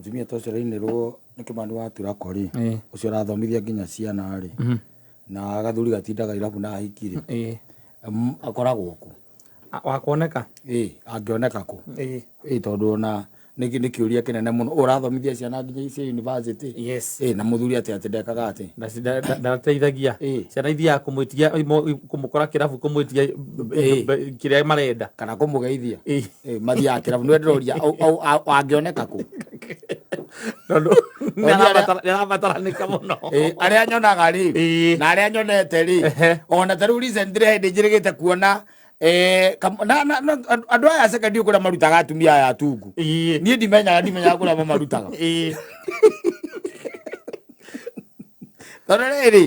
Mũtumia ta ũcio ũrainĩrwo nĩ Kĩmani wa Turako rĩ, ũcio ũrathomithia nginya ciana rĩ, na gathuri gatindaga irabu na ahiki rĩ, akoragwo kũ? Wa kuoneka? Ĩĩ, angĩoneka kũ? Ĩĩ, tondũ ona nĩ kĩũria kĩnene mũno. Ũrathomithia ciana nginya cia university. Ĩĩ, na mũthuri atĩ atĩ ndekaga atĩ. Ndateithagia. Ciana ithiaga kũmwĩtia, kũmũkora kĩrabu kũmwĩtia kĩrĩa marenda. Kana kũmũgeithia. Ĩĩ, mathiaga kĩrabu. Nĩwe ndĩroria angĩoneka kũ? Tondũ nĩarabataranĩka mũno. Ĩĩ, arĩa nyonaga rĩ, na arĩa nyonete rĩ, ona ta rĩu recently hĩndĩ njĩrĩgĩte kuona andũ aya secondary kũrĩa marutaga atumia aya atungu. Niĩ ndimenyaga kũrĩa mamarutaga. Tondũ rĩrĩ,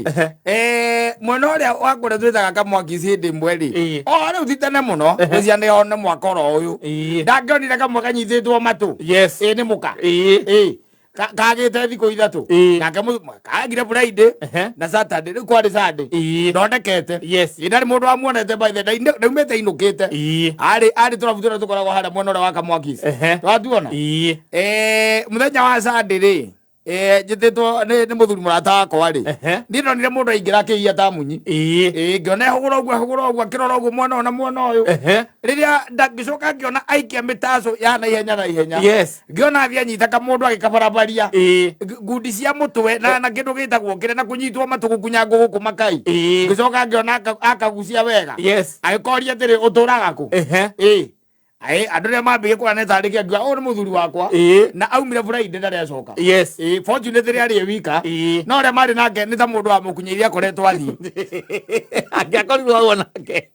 mwena ũrĩa wa kũrĩa twĩtaga kamwaki hĩndĩ ĩmwe rĩ, o rĩu ti tene mũno, ngwĩciria nĩ one mwaka oro ũyũ. Ndangĩonire kamwe kanyitĩtwo matũ. Ĩĩ nĩ mũka. Ĩĩ. Kagĩte thikũ 3. Nake kagire Friday na Saturday, rĩu kwarĩ Sunday. Ndondekete. Ĩĩ ndarĩ mũndũ wamuonete by the way, ndaumĩte inũkĩte. Arĩ arĩ tũrabu tũrĩa tũkoragwo harĩa mwena ũrĩa wa Kamwakis. Twatuona? Mũthenya wa Sunday rĩ, njĩtĩtwo nĩ mũthuri mũrata wakwa rĩ. Niĩ ndonire mũndũ aingĩra akĩiya ta munyi. Ngĩona ehũgũra ũguo, ehũgũra ũguo, akĩrora ũguo mwena ũyũ na mwena ũyũ. Rĩrĩa ngĩcoka ngĩona aikia mĩtaco ya naihenya naihenya. Ngĩona athiĩ anyita kamũndũ agĩkabarabaria. Ngundi cia mũtwe na kĩndũ gĩtagwo kĩrĩa na kũnyitwo matũ gũkunyangwo gũkũ makai. Ngĩcoka ngĩona akagucia wega. Agĩkoria atĩrĩ, ũtũraga kũ? Ĩĩ, andũ arĩa mambĩrĩria kuona nĩ tarĩ kĩa ngiuga, ũyũ nĩ mũthuri wakwa. Na aumire Friday ndarĩ acoka. Ĩĩ, fortunately arĩ e wika. No arĩa marĩ nake nĩ ta mũndũ wamũkunyĩire akoretwo athiĩ. Angĩakorirwo hau onake.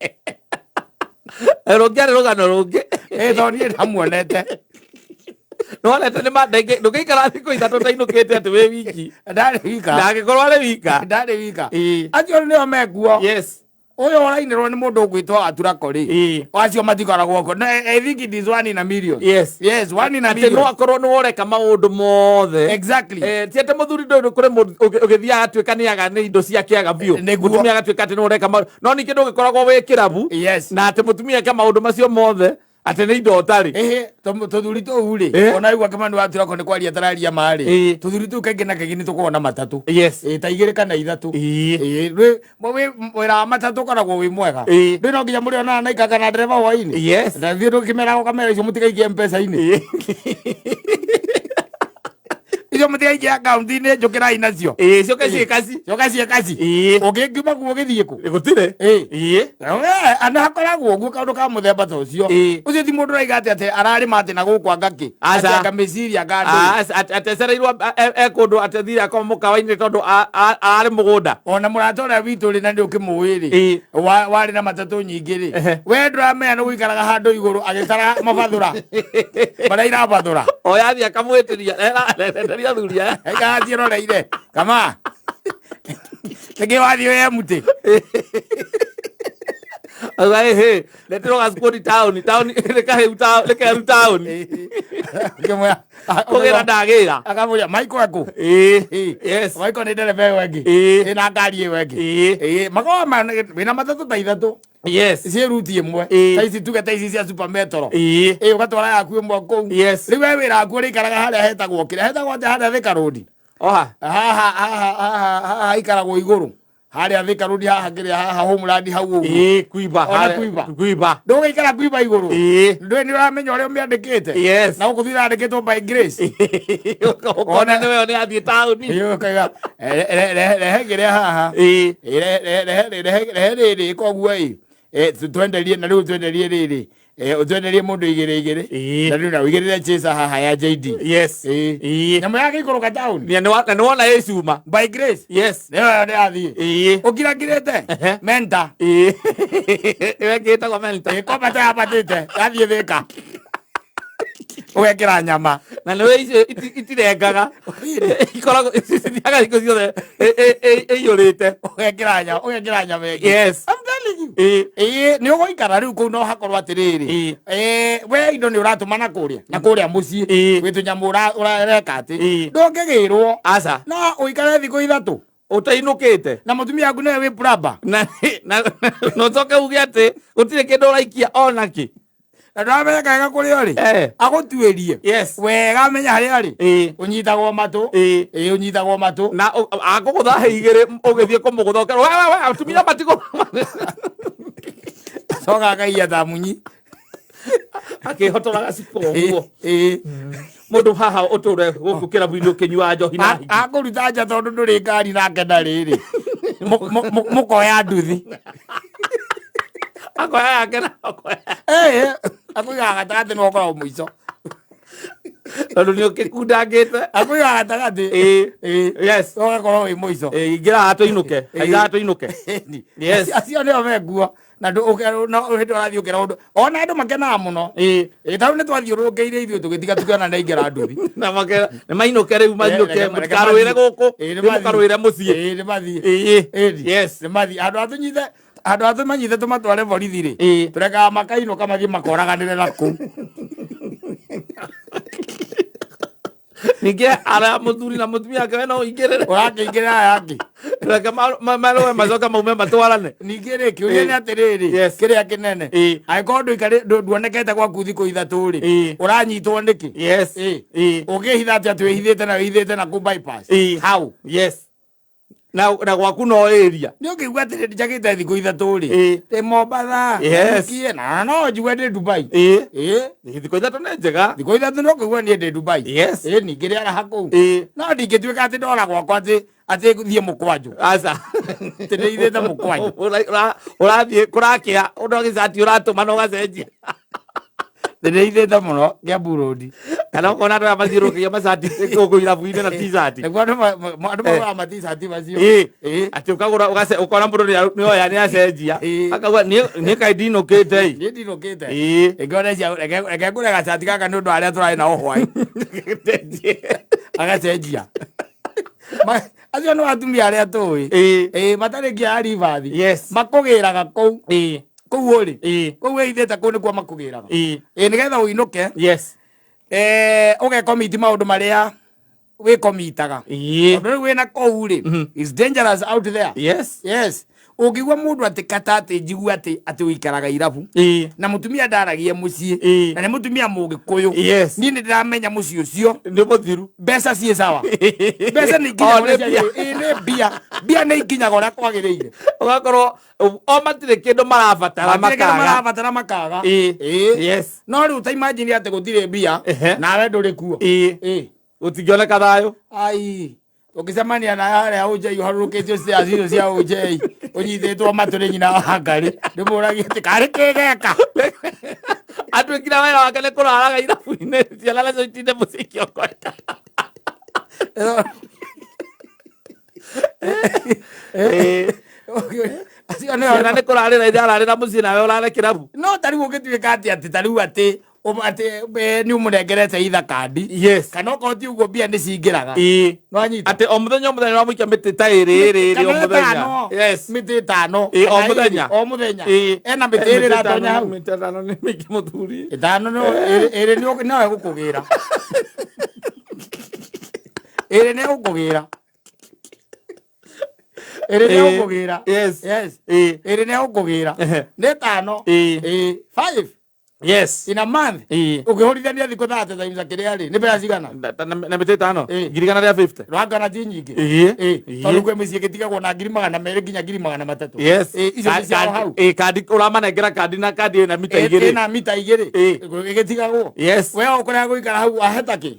Rũngĩarĩ rũgano rũngĩ. Ĩĩ, tondũ niĩ ndamuonete. Nĩwonete nĩ ma- ndũngĩikara thikũ 3 ũtainũkĩte atĩ wĩ wiki. Ndarĩ wika. Ndangĩkorwo arĩ wika. Ndarĩ wika. Acio nĩo mekuo. Ũyũ ũrainĩrwo nĩ mũndũ ũgwĩtwo Aturako rĩ. Acio matikoragwo kuo. Na I think it is one in a million. Yes, one in a Atĩ million. no akorwo nĩ woreka maũndũ mothe. Ti atĩ mũthuri ndũĩ kũrĩ mũndũ ũgĩthiaga atuĩka nĩ aga nĩ indo ciake aga biũ. Mũtumia agatuĩka atĩ nĩ ũreka maũndũ. No ningĩ ndũgĩkoragwo wĩ kĩrabu. Na atĩ mũtumia eke maũndũ macio mothe atĩ nĩ indo ũtarĩ. Ĩhĩ, tũthuri tũu rĩ, ona igua Kĩmani wa Turako nĩ kwaria tararia ma rĩ, tũthuri tũu kaingĩ na kaingĩ nĩ tũkoragwo na matatũ. Ĩĩ, ta 2 kana 3. Ĩĩ, wĩra wa matatũ ũkoragwo wĩ mwega. Ndũĩ no nginya mũrĩonana na ikanga na ndereba hwainĩ. Na thiĩ ndũkĩmeraga ũkamera icio mũtigaikie M-Pesa-inĩ. Icio mũtigaikie akaunti-inĩ njũkĩrai nacio. Ĩĩ, cioke ciĩ kaci. Cioke ciĩ kaci. Ũngĩngiuma kuo ũgĩthiĩ kũ? Gũtirĩ. Ĩĩ. Ana hakoragwo ũguo kaũndũ ka mũthemba ta ũcio. Ũcio ti mũndũ ũraiga atĩ atĩ ararĩma atĩ na gũkũ anga kĩ. Aca. Atĩ anga mĩciria anga ndũĩ. Atecereirwo e kũndũ atĩ athire akoma mũkawa-inĩ tondũ ararĩ mũgũnda. Ona mũrata ũrĩa witũ rĩ na nĩ ũkĩmũĩ rĩ, warĩ na matatũ nyingĩ rĩ, we ndũramenya nĩ gũikaraga handũ igũrũ agĩtara mabathũra marĩa irabathũra. O yathiĩ akamwĩtĩria, erenderia athuri aya. Aikara athiĩroreire kama nĩkĩ wathiĩ wĩ empty? Auga, ĩhĩ, ndeterwo gacukũni taũni, taũni, nĩ kahĩu taũni, nĩ keru taũni. Ngĩmwĩra, Kũgĩra ndagĩra. Akamũria, Michael ekũ? Yes. Michael nĩ ndereba ĩyo ĩngĩ. Ĩna ngari ĩyo ĩngĩ. Makoragwo wĩna matatũ ta 3. Ciĩ ruti ĩmwe. Ta ici tuge ta ici cia Super Metro. Ũgatwara yaku ĩmwe kũu. Rĩu we wĩra waku ũrĩikaraga harĩa hetagwo kĩrĩa hetagwo atĩa harĩa Thika Road. Oha. Haha, haha, haha, haha haikaragwo igũrũ. Harĩa Thika Road haha kĩrĩa haha Homeland hau ũguo. Ĩĩ, kuiba, Ona harĩa- kuiba. kuiba. Ndũgũikara kuiba igũrũ. Ĩĩ. Ndũĩ nĩ ũramenya ũrĩa ũmĩandĩkĩte. Na gũkũ thutha yandĩkĩtwo by Grace. Ũkona nĩwe nĩ athiĩ taũni. Ĩĩ, ũkauga, rehe kĩrĩa haha. Ĩĩ. Rehe, rehe, rehe rĩrĩ koguo ĩ. Twenderie na rĩu twenderie rĩrĩ. Ũtwenderie mũndũ igĩrĩ igĩrĩ. Na rĩu na ũigĩrĩre chaser haha ya JD. Nyamũ ya gĩikũrũka taũni. Na nĩ wona ĩ cuma. By Grace. Nĩyo nĩ yathiĩ. Ũkirangirĩte? Menta. Ĩyo ĩngĩ ĩtagwo menta. Kwambata yambatĩte, yathiĩ Thĩka. Ũgekĩra nyama. Na nĩwe icio itirengaga. Ikoragwo cithiaga hingo ciothe ĩiyũrĩte. Ũgekĩra nyama, ũgekĩra nyama ĩngĩ. I'm telling you. Ĩĩ, nĩ ũgũikara rĩu kũu no hakorwo atĩrĩrĩ. We indo nĩ ũratũma na kũrĩa, na kũrĩa mũciĩ. Gwĩ tũnyamũ ũreka atĩ. Ndũngĩgĩrwo. Aca. No ũikare thikũ 3. Ũtainũkĩte. Na mũtumia waku nĩwe wĩ plumber. Na ũcoke uge atĩ gũtirĩ kĩndũ ũraikia ona kĩ. Na ndũramenya kega kũrĩa ũrĩ. Agũtuĩrie. Yes. Wega amenya harĩa arĩ. Ũnyitagwo matũ. Ĩĩ, ũnyitagwo matũ. Na akũgũtha hĩ igĩrĩ ũgĩthiĩ kũmũgũtha ũkerwo, we we we atumia matigũ. Coka akaiya ta munyi. Akĩhotora gaciko ũguo. Ĩĩ. Mũndũ haha ũtũre gũkũ kĩrabu-inĩ ũkĩnyua njohi na higi. Akũruta nja tondũ ndũrĩ ngari nake ndarĩ rĩ. Mũkoya nduthi. Akoya yake na akoya. Ĩĩ, akũigaga gatagatĩ nĩwe ũkoragwo mũico. Tondũ nĩ ũkĩkundangĩte. Akũigaga gatagatĩ. Ĩĩ. Ĩĩ. Yes. Ũgakorwo wĩ mũico. Ĩĩ, ingĩra haha tũinũke. Haica haha tũinũke. Yes. Acio nĩo menguo. Na ndũ no hĩndĩ ũrathiĩ ũkĩra ũndũ. Ona andũ makenaga mũno. Ĩĩ. Ĩĩ, tarĩu nĩ twathiũrũrũkĩire ithuĩ tũgĩtiga tũkĩona nĩ aingĩra nduthi. Na makera nĩ mainũke rĩu mainũke Reke- reke mũtikarũĩre mathiĩ. gũkũ. Ĩĩ, nĩ Rĩu mathiĩ. mũkarũĩre mũciĩ. Ĩĩ, nĩ mathiĩ. Ĩĩ. Ĩĩ. Yes. Nĩ mathiĩ. Handũ ha tũnyite handũ ha tũmanyite tũmatware borithi rĩ. Ĩĩ. Tũrekaga makainũka mathiĩ makoraganĩre na kũu. Ningĩ arĩa mũthuri na mũtumia wake we no ũingĩrĩre. Ũrakĩingĩrĩra aya angĩ. Reke marũe macoke maume matwarane. Ningĩ rĩ kĩũria nĩ atĩrĩrĩ Yes. kĩrĩa kĩnene Ĩĩ. angĩkorwo nduonekete gwaku thikũ ithatũ rĩ Ĩĩ. ũranyitwo nĩkĩ? Yes. Ĩĩ. Ĩĩ. Ũngĩhitha atĩa atĩ wĩhithĩte na wĩhithĩte na kũ bypass? Ĩĩ. How? Yes. Na gwaku no area. Nĩ ũngĩigua atĩrĩ njagĩte thikũ ithatũ rĩ Ĩĩ. ndĩ Mombatha Yes. Ndukie, na no njigue ndĩ Dubai. Ĩĩ. Ĩĩ. Thikũ ithatũ nĩ njega. Thikũ ithatũ no kũigua niĩ ndĩ Dubai. Yes. Ĩĩ, ningĩ araha kũu. Ĩĩ. No ndingĩtuĩka atĩ ndora gwakwa atĩ atĩ thiĩ mũkwanjũ. Aca. Atĩ ndĩithĩte mũkwanjũ. Ũrathiĩ kũrakĩa ũndũ gĩcati ũratũma na ũgacenjia. Ndĩithĩte mũno Kiambu Road. Kana ũkona andũ aya mathiũrũrũkagia macati gũkũ irabu-inĩ na t-shirt. Nĩguo andũ andũ magũraga ma-t-shirt macio. Ĩĩ. Ĩĩ. Atĩ ũkagũra ũkona mũndũ nĩ oya nĩ acenjia. Ĩĩ. Akauga niĩ kaĩ ndinũkĩte ĩ. Niĩ ndinũkĩte. Ĩĩ. Ĩngĩ cia reke ngũre gacati gaka nĩ ũndũ wa arĩa tũrarĩ nao hwaĩ. Agacenjia. Acio nĩ atumia arĩa tũĩ. Ĩĩ. Ĩĩ, matarĩ nginya ribathi. Yes. Makũgĩraga kũu. Ĩĩ. Kũu ũrĩ. Ĩĩ. Kũu wĩhithĩte kũu nĩkuo makũgĩraga. Ĩĩ. Ĩĩ, nĩgetha ũinũke. Yes. Ũgekomiti maũndũ marĩa wĩkomitaga. Ĩĩ. Tondũ rĩu wĩna kũu rĩ, it's dangerous out there. Yes. Yes. Ũngĩigua mũndũ atĩ kata atĩ njigua atĩ atĩ ũikaraga irabu. Ĩĩ. Na mũtumia ndaragia mũciĩ. Ĩĩ. Na nĩ mũtumia mũgĩkũyũ. Yes. Niĩ nĩ ndĩramenya mũciĩ ũcio. Nĩ mũthiru. Mbeca ciĩ sawa. Mbeca nĩ ikinyaga O, ũrĩa nĩ ciagĩrĩire. Ĩĩ, nĩ mbia. Mbia nĩ ikinyaga ũrĩa kwagĩrĩire. Ũgakorwo o matirĩ kĩndũ marabatara Matirĩ kĩndũ makaga. marabatara makaga. Ĩĩ. Ĩĩ. Yes. No rĩu ta imagine atĩ gũtirĩ mbia Ehe. nawe ndũrĩ kuo. Ĩĩ. Ĩĩ. Gũtingĩoneka thayũ. Ai. Ũngĩcemania na harĩa ũnjei ũharũrũkĩtio stairs icio cia ũnjei ũnyitĩtwo matũ nĩ nyina wa ngarĩ ndĩmũragie atĩ karĩ kĩgeka. Atuĩkire wĩra wake nĩ kũraraga irabu-inĩ ciana nacio itinde mũciĩ ikĩokoeka. Ĩĩ. Acio nĩo Ciana nĩ kũrarĩra irararĩra mũciĩ nawe ũrare kĩrabu. No ta rĩu ũngĩtuĩka atĩ atĩ ta rĩu atĩ atĩ nĩ ũmũnengerete itha kandi. Yes. Kana okorwo ti ũguo mbia nĩ cingĩraga. Ĩĩ. Nĩwanyita? Atĩ o mũthenya o mũthenya ũramũikia mĩtĩ ta ĩrĩ ĩrĩ ĩrĩ o Kana mũthenya. ĩtano. Yes. Mĩtĩ ĩtano. Ĩĩ, o Kana ĩrĩ, mũthenya. O mũthenya. Ĩĩ. Ena mĩtĩ ĩrĩ ĩratonya hau. Mĩtĩ ĩtano nĩ mĩingĩ mũthuri. Ĩtano no ĩrĩ ĩrĩ no ĩgũkũgĩra. Ĩrĩ nĩ ĩgũkũgĩra. Ĩrĩ nĩ Ĩĩ. ĩgũkũgĩra. Yes. Yes. Ĩĩ. Ĩrĩ nĩ ĩgũkũgĩra. Ehe. Nĩ ĩtano. Ĩĩ. Ĩĩ. 5 Yes. in a month. Ĩĩ. Ũngĩhũrithania thikũ 30 times kĩrĩa rĩ, nĩ mbeca cigana? Na mĩtĩ ĩtano. Ĩĩ. 150. Rwangana ti nyingĩ. Ĩĩ. Ĩĩ. Ĩĩ. Tondũ kwĩ mĩciĩ ĩgĩtigagwo na 200,000 nginya 300,000. Yes. Ĩĩ, icio nĩ ciao hau. Ĩĩ, kandi ũramanengera kandi na kandi ĩna mita igĩrĩ. Ĩna mita igĩrĩ. Ĩĩ. Ĩgĩtigagwo. Yes. We ũkũrega gũikara hau waheta kĩ?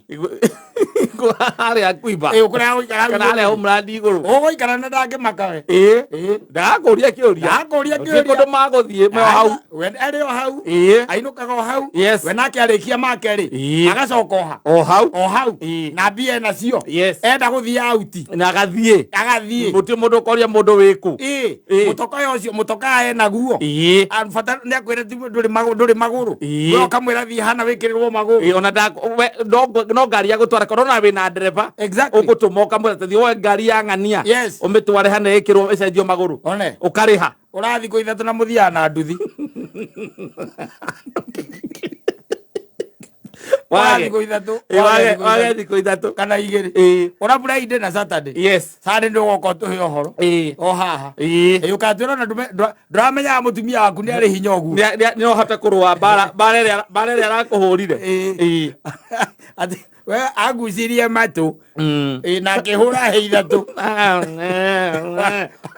Harĩa kuiba. Ĩĩ, ũkũrega gũikara hau. Kana harĩa homeland igũrũ. Ũgũikara na ndangĩmaka we. Ĩĩ. Ĩĩ. Ndagakũria kĩũria. Ndagakũria Gũtirĩ kĩũria. kũndũ magũthiĩ me o hau. We arĩ o hau. Ĩĩ. Ainũkaga o hau. Yes. We nake arĩkia make rĩ. Ĩĩ. Agacoka o ha. O hau. O hau. Ĩĩ. Na mbia enacio. Yes. Enda gũthiĩ auti. Na agathiĩ. Agathiĩ. Gũtirĩ mũndũ ũkoria mũndũ wĩkũ. Ĩĩ. Ĩĩ. Mũtokoya ũcio mũtokaa enaguo. Ĩĩ. Bata nĩ akwĩra ti ndũrĩ magũrũ ndũrĩ magũrũ. Ĩĩ. We ũkamwĩra thiĩ hana wĩkĩrĩrwo magũrũ. Ĩĩ, ona no ngari ya gũtwara korwo na wĩna ndereba Exactly. ũgũtũma ũkamwĩra tũthiĩ woe ngari ya ng'ania Yes. ũmĩtware hana ĩkĩrwo ĩcenjio magũrũ One. ũkarĩha Ũrathiĩ thikũ ithatũ na mũthiaga na nduthi. Waga thikũ ithatũ. Wage wage thikũ ithatũ. Kana igĩrĩ. Ũra Friday na Saturday. Yes. Sunday ndũgoka ũtũhe ũhoro. O haha. Ũgatwĩra na ndũramenyaga mũtumia waku nĩ arĩ hinya ũguo. Nĩ ũhote kũrũa mbara mbara ĩrĩa arakũhũrire. Atĩ we agucirie matũ. Na akĩhũra hĩ ithatũ.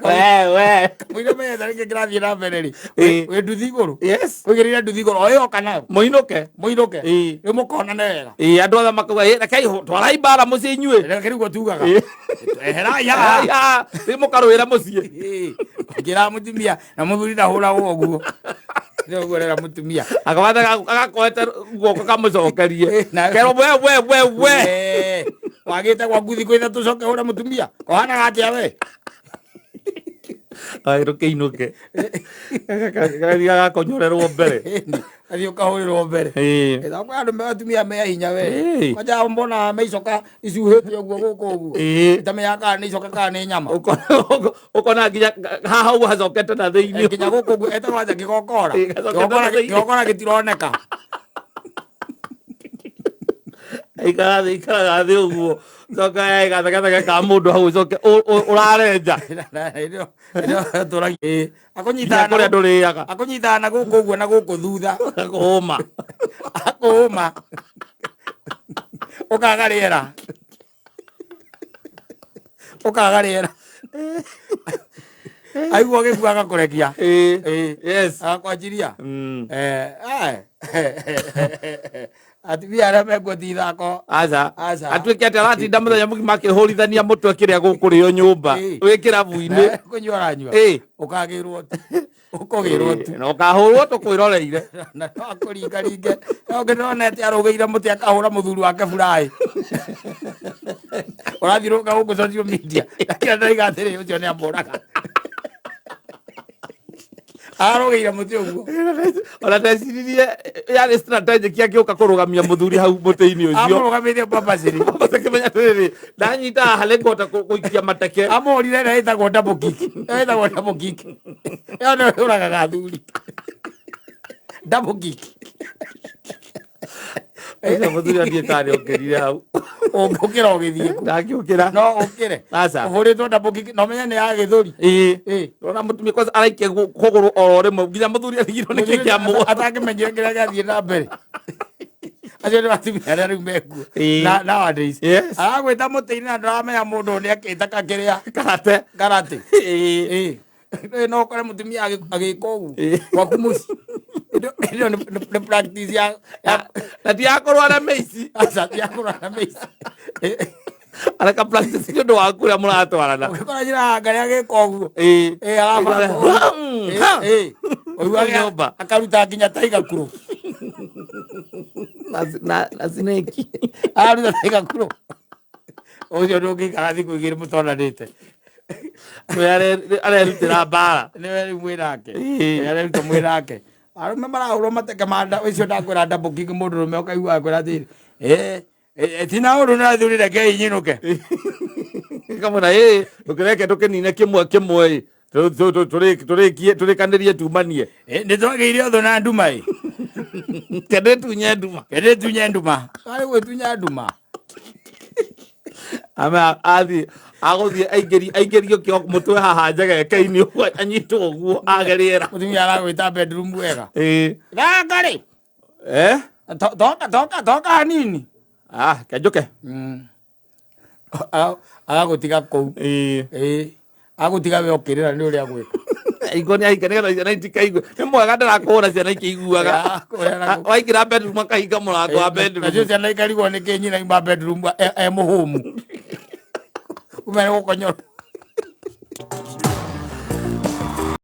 We. Mũire menyete nĩkĩ kĩrathiĩ na mbere rĩ. Wĩ nduthi igũrũ. Yes. Wĩigĩrĩire nduthi igũrũ o ĩyo kana. Mũinũke. Mũinũke. Rĩu mũkonane wega. Andũ othe makauga rekei twarai mbara mũciĩ inyuĩ. Reke rĩu tugaga. Eherai haha. Rĩu mũkarũĩra mũciĩ. Ngĩra mũtumia na mũthuri ndahũragwo ũguo. Nĩ ũguo rera mũtumia. Akabatha agakoete guoko kamũcokerie. Kerwo we we we we. Wagĩte gwaku thikũ ithatũ coke hũre mũtumia. Kohanaga atĩa we? Rũkĩinũke. Gathiĩ gagakonyorerwo mbere. Athiĩ ũkahũrĩrwo mbere. Kwĩ andũ atumia me hinya we. Kwanja mbona meicoka icuhĩte ũguo gũkũ ũguo. Itamenyaga kana nĩ icoka kana nĩ nyama. Ũkona nginya haha ũguo hacokete na thĩinĩ. Nginya gũkũ ũguo etagwo atĩa kĩgokora. Kĩgokora gĩtironeka. Ikaraga thĩ ikaraga thĩ ũguo. Coka gathegathege ka mũndũ hau ũcoke ũrarenja. Akũnyitaga kũrĩa ndũrĩaga. Akũnyitaga na gũkũ ũguo na gũkũ thutha. Akũhũma. Akũhũma. Ũkaga rĩera. Ũkaga rĩera. Aigua gĩkua agakũrekia. Yes. Agakwanjiria. Atumia arĩa mekuo ti ithako. Aca. Aca. Atuĩke atĩ aratinda mũthenya mũgima akĩhũrithania mũtwe kĩrĩa gũkũrĩo nyũmba. Wĩ kĩrabu-inĩ. Kũnyua aranyua. Ũkagĩrwo tu. Ũkũgĩrwo tu. Na ũkahũrwo tũkwĩroreire. Na no akũringaringe. No ũngĩ atĩ arũgĩire mũtĩ akahũra mũthuri wake buraĩ. Ũrathiũrũrũka gũkũ social media. Lakini ndaiga atĩrĩ ũcio nĩ amũraga. Arũgĩire mũtĩ ũguo. Ona ndeciririe yarĩ strategic angĩũka kũrũgamia mũthuri hau mũtĩ-inĩ ũcio. Amũrũgamĩtie purposely. Akĩmenya atĩrĩrĩ, ndanyita haha nĩngũhota gũikia mateke. Amũhũrire ĩrĩa ĩtagwo double kick. Ĩyo ĩtagwo double kick. Ĩyo nĩyo yũragaga athuri. Double kick. Ũcio mũthuri athiĩ tarĩ okĩrire hau. Ũngĩũkĩra ũgĩthiĩ kũ? Ndangĩũkĩra. No ũkĩre. Aca. Ũhũrĩtwo double kick na ũmenye nĩ ya gĩthũri. Ũrona mũtumia kwanza araikia kũgũrũ oro rĩmwe nginya mũthuri arigirwo nĩkĩ kĩamũgũra. Atangĩmenyire kĩrĩa gĩathiĩ na mbere. Acio nĩ atumia arĩa rĩu mekuo. Nowadays. Yes. Aragwĩta mũtĩ-inĩ na ndũramenya mũndũ ũyũ nĩ akĩte kakĩrĩa. Karate. Karate. No ũkore mũtumia agĩka ũguo gwaku mũciĩ. Ĩyo nĩ practice ya na ti ya kũrũa na mĩici. Aca, ti ya kũrũa na mĩici. Areka practice nĩ ũndũ waku ũrĩa mũratwarana. Ũgĩkora njĩra ngarĩ agĩka ũguo. Arabanga ũguo. Ũiguaga akaruta nginya taiga kuro. Na snake. Araruta taiga kuro. Ũcio ndũngĩikara thikũ igĩrĩ mũtonanĩte. Nĩwe arerutĩra mbara. Nĩwe rĩu mwĩ nake. Areruta mwĩ nake. Arũme marahũrwo mateke ma nda, ũcio ndakwĩra double kick mũndũrũme ũkaigua akwĩra atĩrĩ, tina ũndũ nĩ reke inyinũke. Kamwĩra, ndũkĩreke tũkĩnine kĩmwe kĩmwe, tũrĩkie tũrĩkanĩrie tumanie. Nĩ twagĩire ũthũ na nduma ĩ. Kende tunye nduma. Kende tunye nduma. Arĩ gwĩtunya nduma. Ama athiĩ agũthiĩ aingĩrio kĩo mũtwe haha njegeke-inĩ ũguo anyitwo ũguo age rĩera. Mũtumia aragwĩta bedroom wega. Gaka rĩ. Toka toka toka hanini. Ah, kenjũke. Agagũtiga kũu. Agũtiga we ũkĩrĩra nĩ ũrĩa agwĩka. Aigua nĩ ahinga nĩgetha ciana itikaigue. Nĩ mwega ndarakũhũra ciana ikĩiguaga. Waingĩra bedroom akahinga mũrango wa bedroom. Nacio ciana ikarigwo nĩkĩ nyina auma bedroom e mũhũmu. Ume gũkonyorwo.